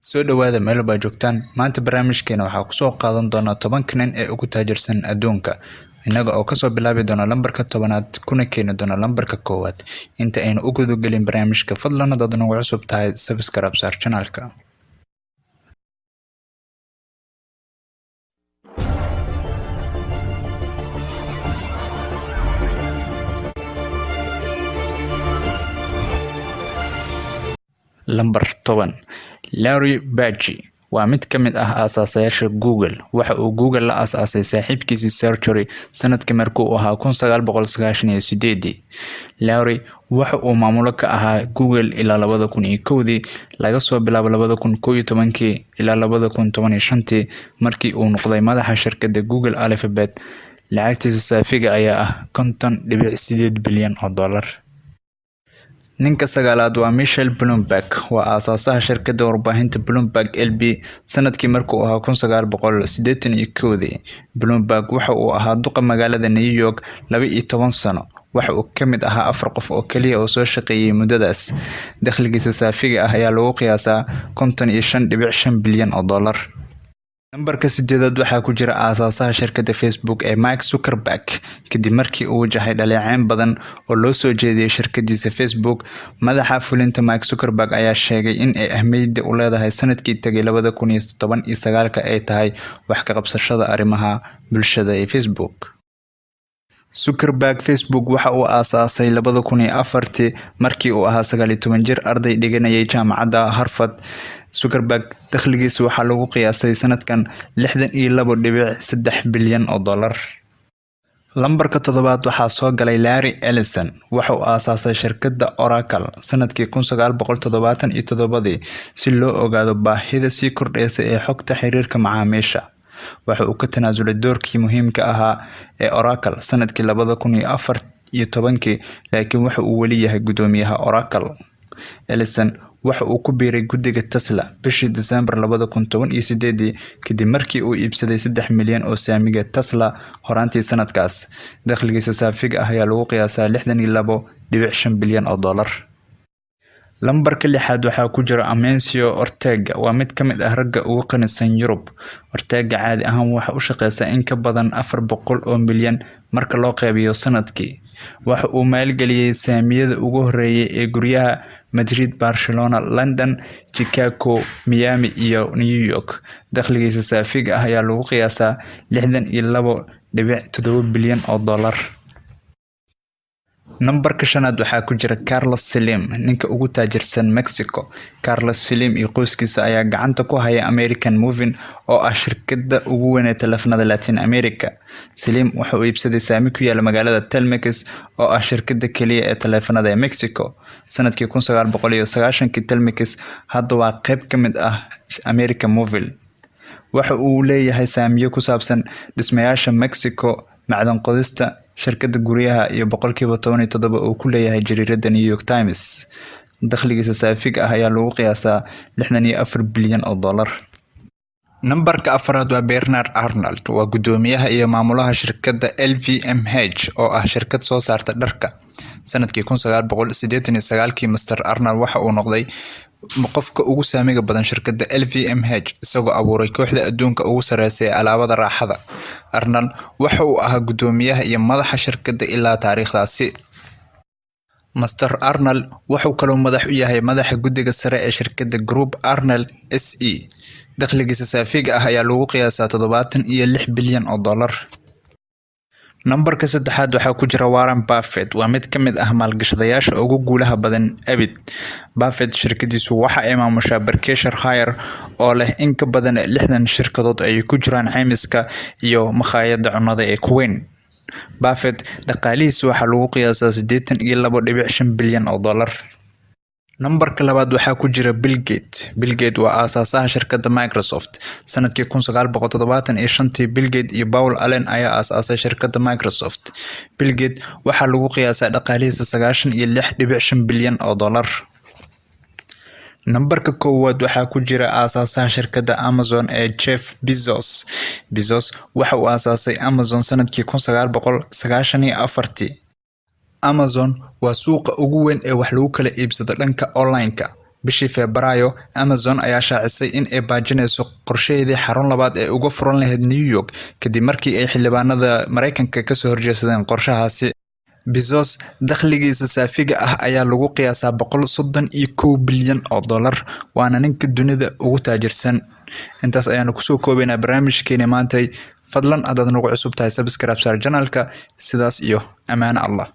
Soo dhawaada meel baa joogtaan. Maanta barnaamijkeena waxaa kusoo qaadan doonaa 10-ka nin ee ugu taajirsan adduunka, innaga oo kasoo bilaabi doona lambarka 10aad kuna keeni doona lambarka 1aad. Inta aynu u gudagelin barnaamijka, fadlan hadaad nagu cusub tahay subscribe saar channelka. Lambar 10, Larry Page waa mid ka mid ah aasaasayaasha Google. Waxa uu Google la aasaasay saaxiibkiisii Sergey sanadkii markii uu ahaa 1998. Larry waxa uu maamulo ka ahaa Google ilaa 2001, laga soo bilaabo 2011 ilaa 2015 markii uu noqday madaxa shirkadda Google Alphabet. Lacagtiisa saafiga ayaa ah $50.8 bilyan oo dollar. Ninka 9aad waa Michael Bloomberg, waa aasaasaha shirkadda warbaahinta Bloomberg LP sanadkii markuu ahaa 1981. Bloomberg waxa uu ahaa duqa magaalada New York 12 sano. Waxa uu ka mid ahaa 4 qof oo kaliya oo soo shaqeeyay muddadaas. Dakhligiisa saafiga ah ayaa lagu qiyaasaa $55.5 bilyan oo dollar. Nambarka 8aad waxaa ku jira aasaasaha shirkadda Facebook ee Mark Zuckerberg. Kadib markii uu wajahay dhaleeceyn badan oo loo soo jeediyay shirkadiisa Facebook, madaxa fulinta Mark Zuckerberg ayaa sheegay in ay ahmiyadda u leedahay sanadkii tagay 2019 ay tahay wax ka qabsashada arrimaha bulshada ee Facebook. Zuckerberg Facebook waxa uu aasaasay 2004 markii uu ahaa 19 jir arday dhiganayay jaamacadda Harvard. Zuckerberg dakhligiisa waxaa lagu qiyaasay sanadkan $62.3 bilyan oo dollar. Lambarka 7aad waxaa soo galay Larry Ellison. Waxa uu aasaasay shirkadda Oracle sanadkii 1977 si loo ogaado baahida sii kordheysa ee xogta xiriirka macaamiisha. Waxa uu ka tanaasulay doorkii muhiimka ahaa ee Oracle sanadkii 2014, laakiin waxa uu weli yahay guddoomiyaha Oracle. Ellison waxa uu ku biiray guddiga Tesla bishii December 2018 kadib markii uu iibsaday 3 milyan oo saamiga Tesla horaantii sanadkaas. Dakhligiisa saafiga ah ayaa lagu qiyaasaa $62.5 bilyan oo dollar. Lambarka 6aad waxaa ku jira Amancio Ortega, waa mid ka mid ah ragga ugu qanisan Yurub. Ortega caadi ahaan waxa u shaqeysaa in ka badan 400 oo milyan marka loo qeybiyo sanadkii. Waxa uu maalgeliyay saamiyada ugu horeeyay ee guryaha Madrid, Barcelona, London, Chicago, Miami iyo New York. Dakhligiisa saafiga ah ayaa lagu qiyaasaa $62.7 bilyan oo dollar. Nambarka 5aad waxaa ku jira Carlos Slim, ninka ugu taajirsan Mexico. Carlos Slim iyo qoyskiisa ayaa gacanta ku haya American Moving oo ah shirkadda ugu weyn ee taleefanada Latin America. Slim waxa uu iibsaday saami ku yaala magaalada Telmex oo ah shirkadda kaliya ee taleefanada ee Mexico. Sanadkii 1990 Telmex hadda waa qayb ka mid ah American Moving. Waxa uu leeyahay saamiyo ku saabsan dhismayaasha Mexico, macdan qodista, shirkadda guryaha iyo 17% uu ku leeyahay jariiradda New York Times. Dakhligiisa saafiga ah ayaa lagu qiyaasaa $64 bilyan oo dollar. Nambarka 4aad waa Bernard Arnault, waa guddoomiyaha iyo maamulaha shirkadda LVMH oo ah shirkad soo saarta dharka. Sanadkii 1989 Mr. Arnault waxa uu noqday qofka ugu saamiga badan shirkadda LVMH, isagoo abuuray kooxda adduunka ugu sareysa ee alaabada raaxada. Arnault waxa uu ahaa guddoomiyaha iyo madaxa shirkadda ilaa taariikhdaasi. Mr. Arnault wuxuu kaloo madax u yahay madaxa guddiga sare ee shirkadda Group Arnault SE. Dakhligiisa saafiga ah ayaa lagu qiyaasaa $76 bilyan oo dollar. Nambarka 3aad waxaa ku jira Warren Buffett, waa mid ka mid ah maalgashadayaasha ugu guulaha badan abid. Buffett shirkadiisu waxa ay maamushaa Berkshire Hathaway oo leh in ka badan 60 shirkadood ay ku jiraan caymiska iyo makhaayadda cunnada ee Queen. Buffett dhaqaalihiisa waxaa lagu qiyaasaa $82.5 bilyan oo dollar. Nambarka 2aad waxaa ku jira Bill Gates. Bill Gates waa aasaasaha shirkadda Microsoft. Sanadkii 1975 Bill Gates iyo Paul Allen ayaa aasaasay shirkadda Microsoft. Bill Gates waxaa lagu qiyaasaa dhaqaalihiisa $96.5 bilyan oo dollar. Nambarka 1aad waxaa ku jira aasaasaha shirkadda Amazon ee Jeff Bezos. Bezos waxa uu aasaasay Amazon sanadkii 1994. Amazon waa suuqa ugu weyn ee wax lagu kala iibsado dhanka online-ka. Bishii Febraayo, Amazon ayaa shaacisay in ay baajinayso qorshaheedii xarun labaad ee uga furan lahayd New York, kadib markii ay xildhibaanada Mareykanka kasoo horjeedsadeen qorshahaasi. Bezos dakhligiisa saafiga ah ayaa lagu qiyaasaa 131 bilyan oo dollar, waana ninka dunida ugu taajirsan. Intaas ayaanu kusoo koobaynaa barnaamijkeeni maantay. Fadlan haddaad nagu cusub tahay, subscribe saar channelka. Sidaas iyo amaano Allah.